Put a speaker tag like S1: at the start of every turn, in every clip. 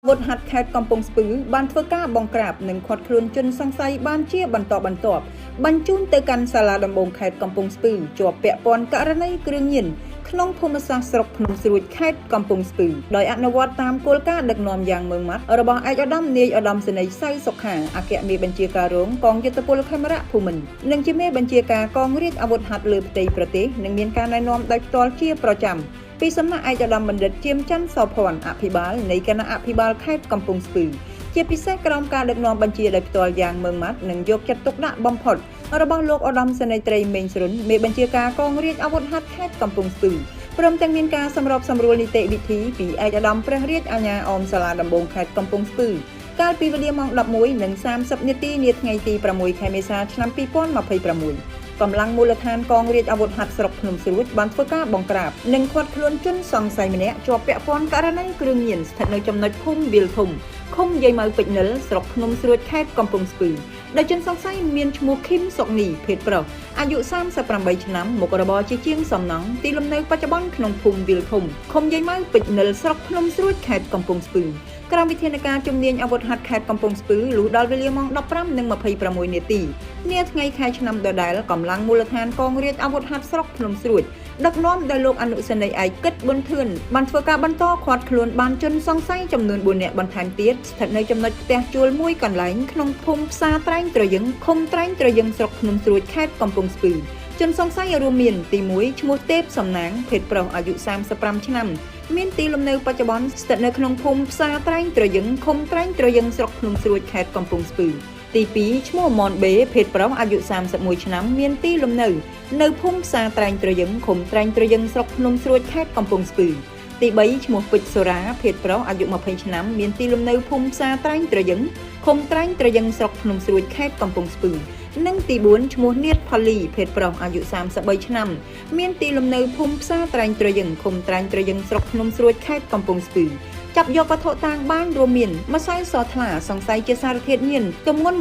S1: វុធហត្ថខេត្តកំពង់ស្ពឺបានធ្វើការបង្ក្រាបនិងឃាត់ខ្លួនជនសង្ស័យបានជាបន្តបន្ទាប់បញ្ជូនទៅកាន់សាលាដំបងខេត្តកំពង់ស្ពឺជាប់ពាក់ព័ន្ធករណីគ្រឿងញៀនក្នុងភូមិសាស្ត្រស្រុកភ្នំស្រួចខេត្តកំពង់ស្ពឺដោយអនុវត្តតាមគោលការណ៍ដឹកនាំយ៉ាងម៉ឺងម៉ាត់របស់ឯកឧត្តមនាយឧត្តមសេនីយ៍សៅសុខាអគ្គមេបញ្ជាការរងកងយុទ្ធពលខេមរៈភូមិន្ទនិងជាមេបញ្ជាការកងរាជអាវុធហត្ថលើផ្ទៃប្រទេសនិងមានការណែនាំដោយផ្ទាល់ជាប្រចាំពីសំណាក់ឯកឧត្តមបណ្ឌិតជាមច័ន្ទសោភ័ណ្ឌអភិបាលនៃគណៈអភិបាលខេត្តកំពង់ស្ពឺជាពិសេសក្រោមការដឹកនាំបញ្ជាដោយផ្ទាល់យ៉ាងម៉ឺងម៉ាត់និងយកចិត្តទុកដាក់បំផុតរបស់លោកឧត្តមសេនីយ៍ត្រីមេងស្រុនមេបញ្ជាការកងរាជអាវុធហត្ថខេត្តកំពង់ស្ពឺព្រមទាំងមានការសម្របសម្រួលនីតិវិធីពីឯកឧត្តមព្រះរាជអាជ្ញាអមសាលាដំបងខេត្តកំពង់ស្ពឺកាលពីវេលាម៉ោង11:30នាទីនាថ្ងៃទី6ខែមេសាឆ្នាំ2026កម្លាំងមូលដ្ឋានកងរាជអាវុធហត្ថស្រុកភ្នំស្រួចបានធ្វើការបង្ក្រាបនិងឃាត់ខ្លួនជនសង្ស័យម្នាក់ជាប់ពាក់ព័ន្ធករណីគ្រឿងញៀនស្ថិតនៅចំណុចភូមិវាលធំឃុំយាយម៉ៅពេជ្រនិលស្រុកភ្នំស្រួចខេត្តកំពង់ស្ពឺដែលជនសង្ស័យមានឈ្មោះឃីមសុកនីភេទប្រុសអាយុ38ឆ្នាំមុខរបរជាជាងសំណង់ទីលំនៅបច្ចុប្បន្នក្នុងភូមិវាលធំឃុំយាយម៉ៅពេជ្រនិលស្រុកភ្នំស្រួចខេត្តកំពង់ស្ពឺក្រោមវិធានការជំនាញអាវុធហត្ថខេត្តកំពង់ស្ពឺលុះដល់វេលាម៉ោង15:26នាទីនាថ្ងៃខែឆ្នាំដដែលកម្លាំងមូលដ្ឋានកងរាជអាវុធហត្ថស្រុកភ្នំស្រួចដឹកនាំដោយលោកអនុសេនីយ៍ឯកគិតប៊ុនធឿនបានធ្វើការបន្តឃាត់ខ្លួនបានជនសង្ស័យចំនួន4នាក់បន្ថែមទៀតស្ថិតនៅចំណុចផ្ទះជួលមួយកន្លែងក្នុងភូមិផ្សារត្រែងត្រយឹងឃុំត្រែងត្រយឹងស្រុកភ្នំស្រួចខេត្តកំពង់ស្ពឺជនសង្ស័យរួមមានទី1ឈ្មោះទេពសំណាងភេទប្រុសអាយុ35ឆ្នាំមានទីលំនៅបច្ចុប្បន្នស្ថិតនៅក្នុងភូមិផ្សារត្រែងត្រយឹងឃុំត្រែងត្រយឹងស្រុកភ្នំស្រួចខេត្តកំពង់ស្ពឺទី2ឈ្មោះមនបេភេទប្រុសអាយុ31ឆ្នាំមានទីលំនៅនៅភូមិផ្សារត្រែងត្រយឹងឃុំត្រែងត្រយឹងស្រុកភ្នំស្រួចខេត្តកំពង់ស្ពឺទី3ឈ្មោះពេជ្រសូរាភេទប្រុសអាយុ20ឆ្នាំមានទីលំនៅភូមិផ្សារត្រែងត្រយឹងឃុំត្រែងត្រយឹងស្រុកភ្នំស្រួចខេត្តកំពង់ស្ពឺនិងទី4ឈ្មោះនៀតផលីភេទប្រុសអាយុ33ឆ្នាំមានទីលំនៅភូមិផ្សារត្រែងត្រយឹងឃុំត្រែងត្រយឹងស្រុកភ្នំស្រួចខេត្តកំពង់ស្ពឺចាប់យកវត្ថុតាងបានរួមមានម្សៅសថ្លាសង្ស័យជាសារធាតុញៀនទម្ងន់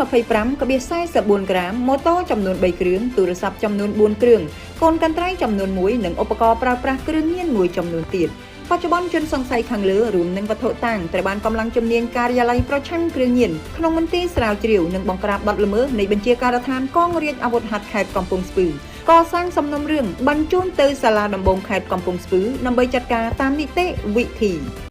S1: 25.44ក្រាមម៉ូតូចំនួន3គ្រឿងទូរស័ព្ទចំនួន4គ្រឿងកូនកន្ត្រៃចំនួន1និងឧបករណ៍ប្រើប្រាស់គ្រឿងញៀនមួយចំនួនទៀតបច្ចុប្បន្នជនសង្ស័យខាងលើរួមនឹងវត្ថុតាងត្រូវបានកម្លាំងជំនាញការិយាល័យប្រឆាំងគ្រឿងញៀនក្នុងមន្ទីរស្រាវជ្រាវនិងបង្ក្រាបបទល្មើសនៃបញ្ជាការដ្ឋានកងរាជអាវុធហត្ថខេត្តកំពង់ស្ពឺកសាងសំណុំរឿងបញ្ជូនទៅសាលាដំបងខេត្តកំពង់ស្ពឺដើម្បីចាត់ការតាមនីតិវិធី។